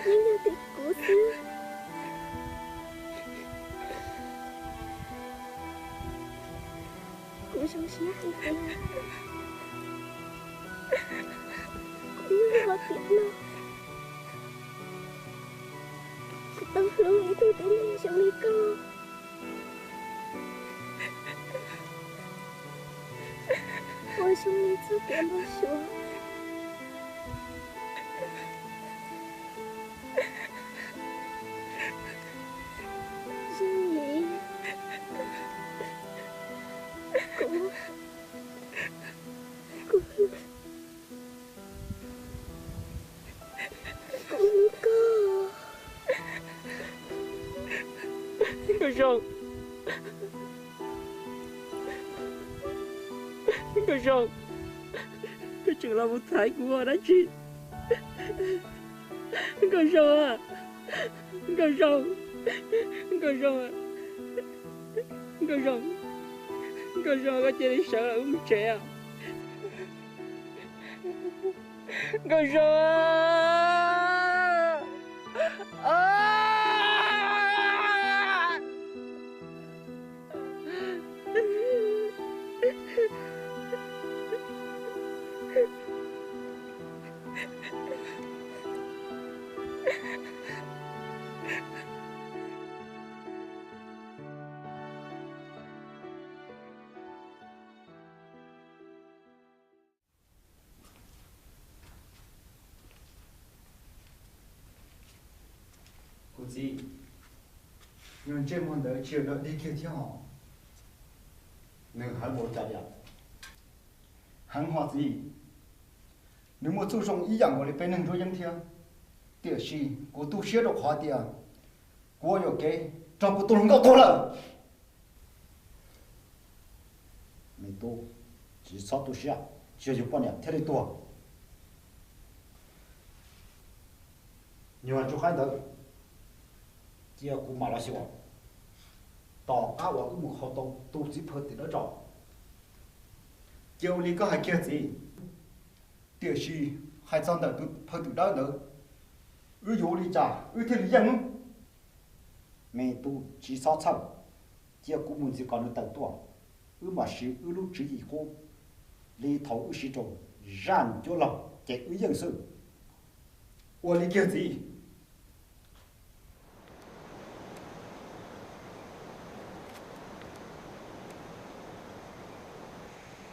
Yeej yog tim kuv xwb. Kuv zoo siab hais tias kuv nyob hauv tiam no, kuv tau hlub ib tug tib neeg zoo li koj, uas zoo li txoj kev npau suav. Zoo li kuv, kuv, kuv hlub koj. Nkauj Zoo, Nkauj Zoo, koj tseem los mus thaiv kuv ua dab tsi? Nkauj Zoo, Nkauj Zoo, Nkauj Zoo, Nkauj Zoo, Nkauj Zoo, koj cia li sawv los wb mus tsev. Nkauj Zoo. Kuv txiv, ntsej muag ntawd tsis yog dog dig kiag thiab os. Nws heev npaum cas li? Heev hos txiv, nws muaj txuj zoo ib yam nkaus li peb neeg nruab yeeb thiab. Tiam sis kuv tu siab rau qhov tias kuv ua yuam kev raug kuv tus hluas nkauj tuag lawm. Me tub, tsis txhob tu siab, tsis yog yus poj niam thiaj li tuag. Nyuag ntsuj qaib ntawd, cia kuv mam los xyuas. Tom qab uas wb mus kho tau tus txiv phaw tim dawb tso, cia ua li koj hais kiag txiv. Tiam sis hais txog ntawm tus phaw tim dawb ntawd, wb yuav ua li cas wb thiaj li yeej? Me tub, tsis txhob txhawj, cia kuv mus ntxiv kom nws tawm tuaj, wb mam siv wb lub tswv yim qub li thaum wb siv rau zaj cuab laug ces wb yeej xwb. Ua li kiag txiv.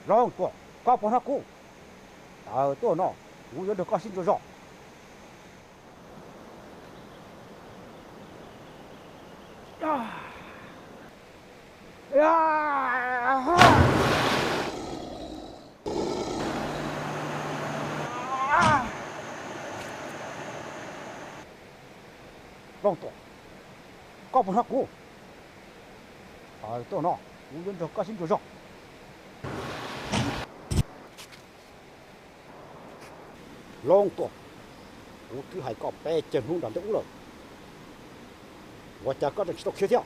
Looj Tuam, koj puas hnov kuv? Tawm tuaj no, kuv yuav nrog koj sib ntsuas zog. Looj Tuam, koj puas hnov kuv? Tawm tuaj no, kuv yuav nrog koj sib ntsuas zog. Looj Tuam, kuv twb hais koj peb cag hnub nram ntej ub lawm, ua cas koj tseem tsis tau khiav thiab?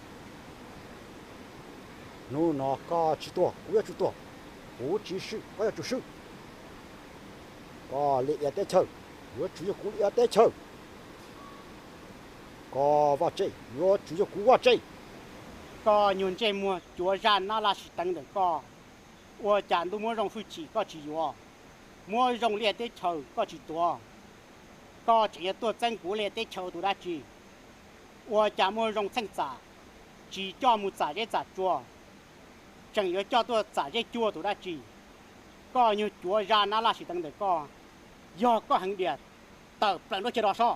Hnub no koj tsis tuag kuv yuav tsum tuag, kuv tsis swm koj yuav tsum swm. Koj li iav teb chaws, yuav tsum yog kuv li iav teb chaws. Koj vaj tse, yuav tsum yog kuv vaj tse. Koj nyuag ntsej muag cuav zaj nab laj sim teev ntawm koj, ua cas ntuj muab zoo hwj chim koj tsis yuav, muab zoo liaj teb chaws koj tsis tuav, koj tseem yuav tuaj txeeb kuv liaj teb chaws ua tus dab tsi? Ua cas muaj zoo txheej txam tsis coj mus txam zeb txam tsua, tseem yuav coj tuaj txam zeb cua tus dab tsi? Koj nyuag cuav zaj nab laj sim teev ntawm koj, yog koj heev diam, tawm plaws nruab caj rau soj.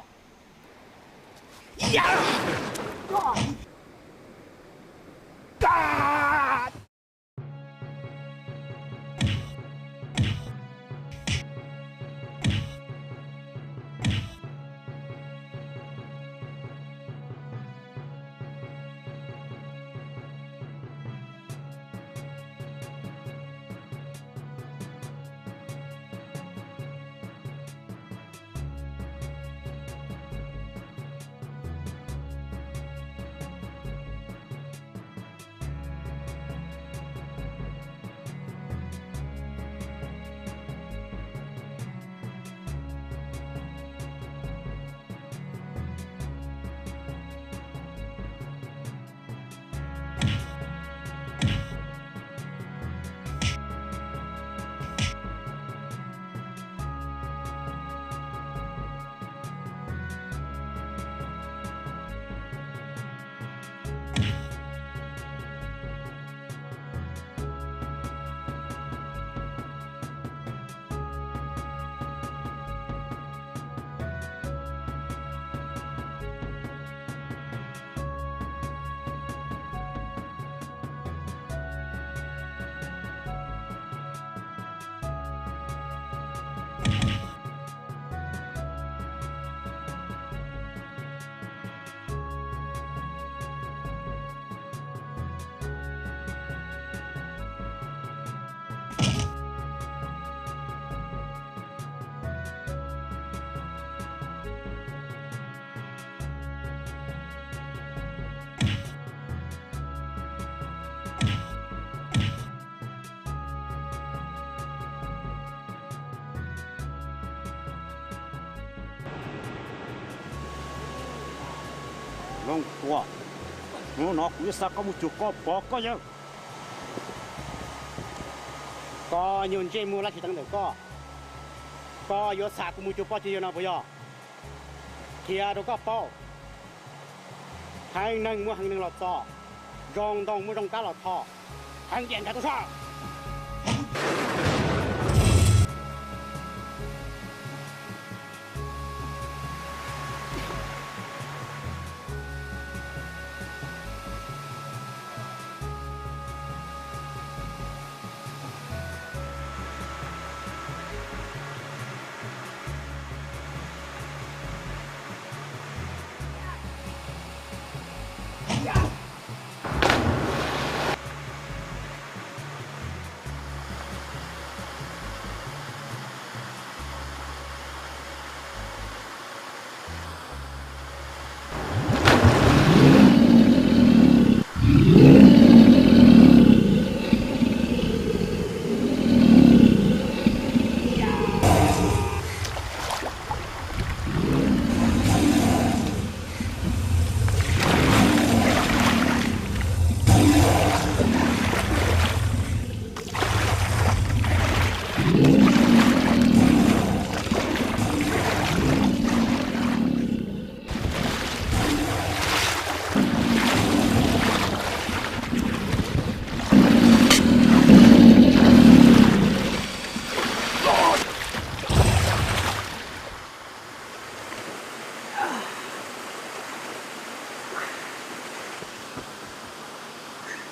Looj Tuam, hnub no kuv yuav xa koj mus cuag koj pog koj yawg. Koj nyuag ntsej muag laj tsis teev ntawm koj, koj yuav xa kuv mus cuag pog cuag yawg no puas yog? Qhia rau koj paub, heev neeg muaj heev neeg los txo, zoo ntoo muaj zoo kab los tho, heev diam ntshai tuaj soj.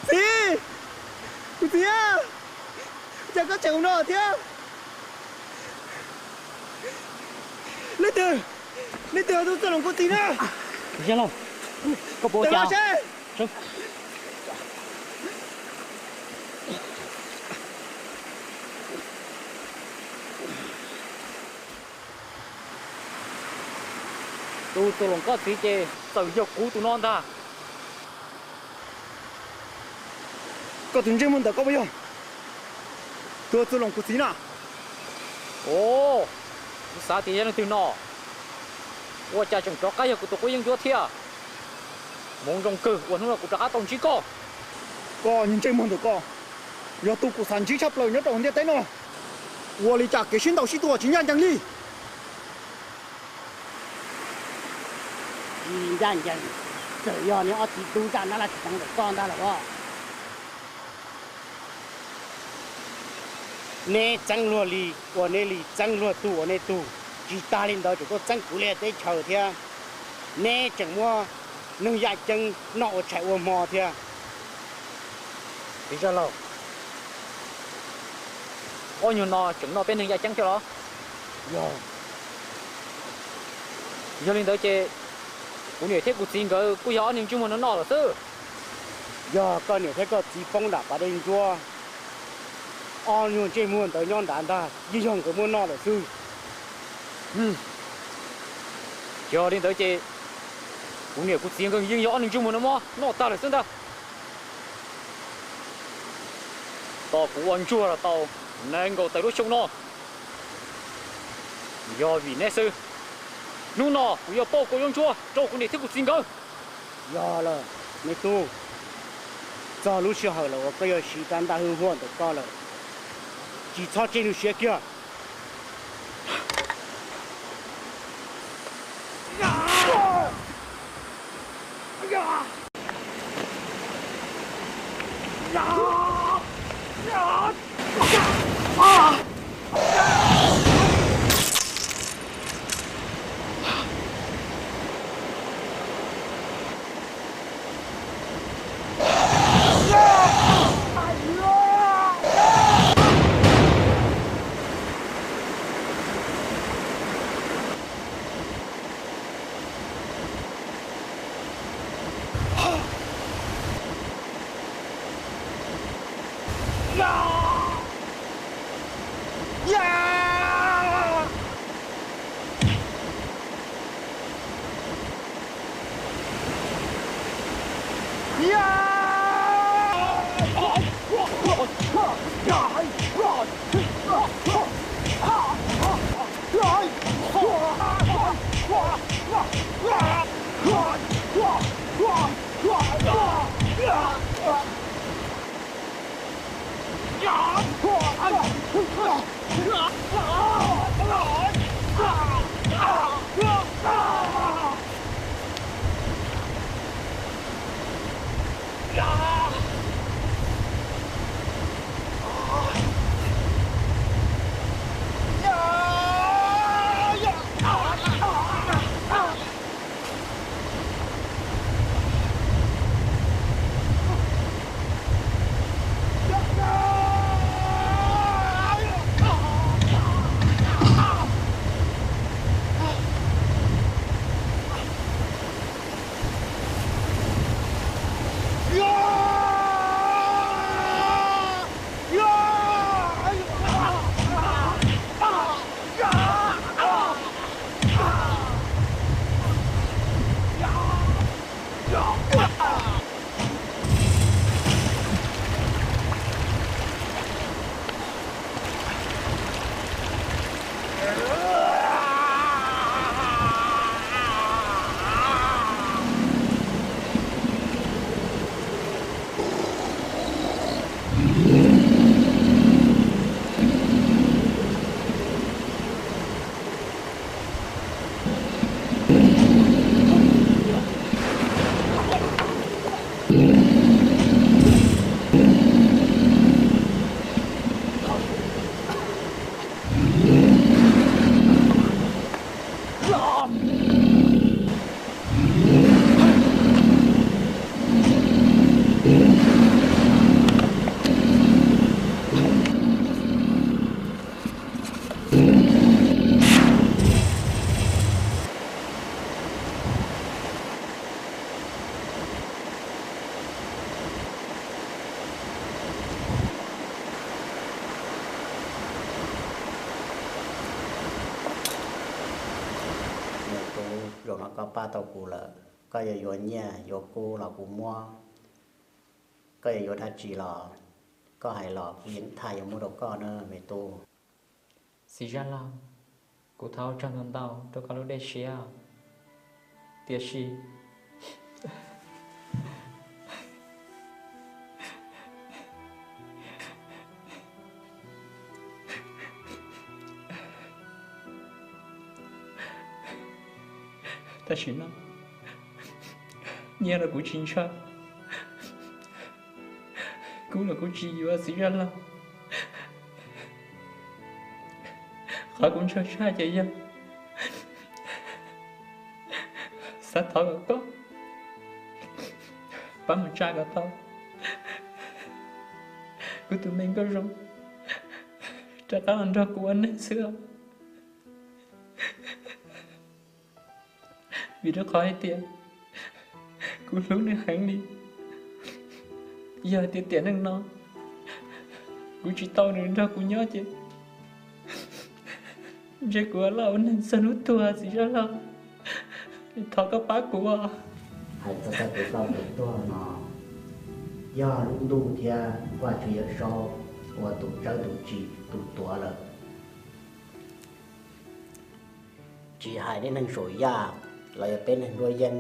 Txiv, kuv txiv, cas koj tseem ua no thiab? Leej twg, leej twg tus txoj loos kuv txiv na? Koj puas ua cas? Tus txuas loos koj txiv ces txawm yog kuv tus no ntag. Koj tus ntsej muag ntawm koj puas yog tus txuas loos kuv txiv na? Os, kuv xav tias yog leej twg no, ua cas tseem rov qab yog kuv tus quab yeeb ncuab thiab. Hmoov zoo kawg uas hnub no kuv rov qab tau ntsib koj. Koj niag ntsej muag ntawm koj, yog tus kuv xav ntsib tshaj plaws nyob rau hauv ntiaj teb no. Ua li cas kev sib ntaus sib tua tsis ncaj ncees li? Tsis ncaj ncees, txawm yog niag ob txiv tub zaj nab laj tsis teev ntawm koj ntag los as. Neb txeeb luag li ua neb li, txeeb luag tug ua neb tug, tsis tas li ntawd tseem tuaj txeeb kuv li teb chaws thiab. Neb tseem muab neeg yaj ceeb noj ua tshais ua hmo thiab. Txiv zaj laug, ob nyuag no tseem noj peb neeg yaj ceeb thiab los? Yog, yog li ntawd ces kuv niam thiab kuv txiv nkawd kuj yog ob niag ntsej muag no noj lawm xwb. Yog koj niam thiab koj txiv poob nram pas dej ntsuab, ob nyuag ntsej muag ntawd nyob nrad ntag, yeej yog nkawd muab noj lawm xwb. Yog li ntawd ces kuv niam kuv txiv nkawd yeej yog ob niag ntsej muag no muab noj tag lawm xwb ntag. Tos kuv ua ntsuag los tau nees nkaum tawm lub xyoo no, yog vim neb xwb. Hnub no kuv yuav pauj kuv yuav ntsuag rau kuv niam thiab kuv txiv nkawd. Yog lawm, me tub, txog lub sij hawm lawm uas koj yuav siv rab ntaj hwj huam ntawm koj lawm, tsis txhob tseg nws siav kiag. Me tub, zaum no koj pab tau kuv lawm, koj yuav yuav nyiaj yuav kub los kuv muab, koj yuav yuav dab tsi los koj hais los kuv yeej tha yuav muab rau koj na me tub. Txiv Zaj Laug, kuv thov ua tsaug ntau ntau rau koj lub dej siab, tiam sis, Tam sim no nyiaj los kuv tsis ntshaw, kub los kuv tsis yuav txiv zaj laug. Qhov kuv ntshaw tshaj ces yog xav thov kom koj pab mus tsa kom tau kuv tus me Nkauj Zoo rov qab los nrog kuv ua neej xwb. Vim rau qhov hais tias kuv hlub nws heev li. Yog hais tias tiam neej no kuv tsis tau nws nrog kuv nyob ces ntshe kuv loj ua neeg txog hnub tuag txiv zaj laug. Thov koj pab kuv os. Hais txog txoj kev ploj kev tuag no, yog lub ntuj thiab Vajtswv Yawmsaub ua tus tsawb tus tsim tus tuav lawm. Tsis hais tej neeg saum yaj los yog peb neeg nruab yeeb,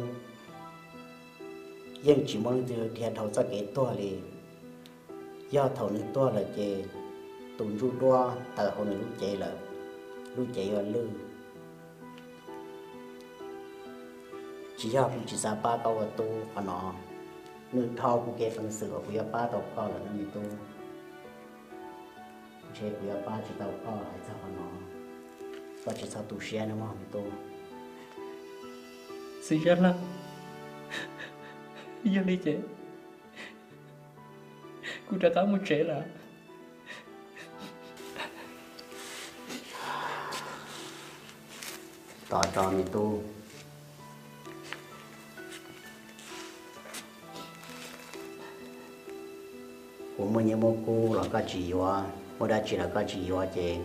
yeej tsis muaj leej twg dhia dhau txoj kev tuag li. Yog thaum nws tuag lawm ces tus ntsuj duab tawm hauv nws lub cev lawm, lub cev yuav lwj. Tsis yog kuv tsis xav pab koj ua tub qhov no, nws dhau kuv kev peev xwm uas kuv yuav pab tau koj lawm no me tub. Ntshe kuv yuav pab tsis tau koj hais txog qhov no, koj tsis txhob tu siab nawb mog me tub. Txiv zaj laug, yog li ces kuv rov qab mus tsev lawm. Tos tso me tub, kuv muaj nyiaj muaj kub los koj tsis yuav, muaj dab tsi los koj tsis yuav ces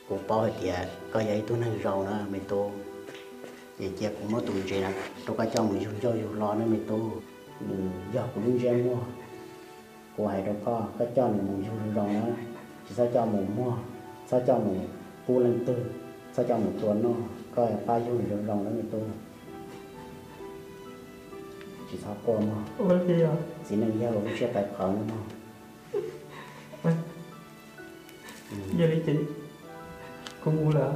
kuv paub hais tias koj yog ib tug neeg zoo na me tub. Ces cia kuv muab tus ntses no rau koj coj mus yug ncauj yug lo na me tub. Nws yog kuv lub ntsej muag. Kuv hais rau koj, koj coj nws mus yug zoo zoo na, tsis txhob coj mus muag, txhob coj mus pub leej twg, txhob coj mus tua noj, koj pab yug zoo zoo na me tub. Tsis txhob quaj mog, txiv neej yog lub siab tawv qhawv na mog. Yog li ces kuv mus lawm.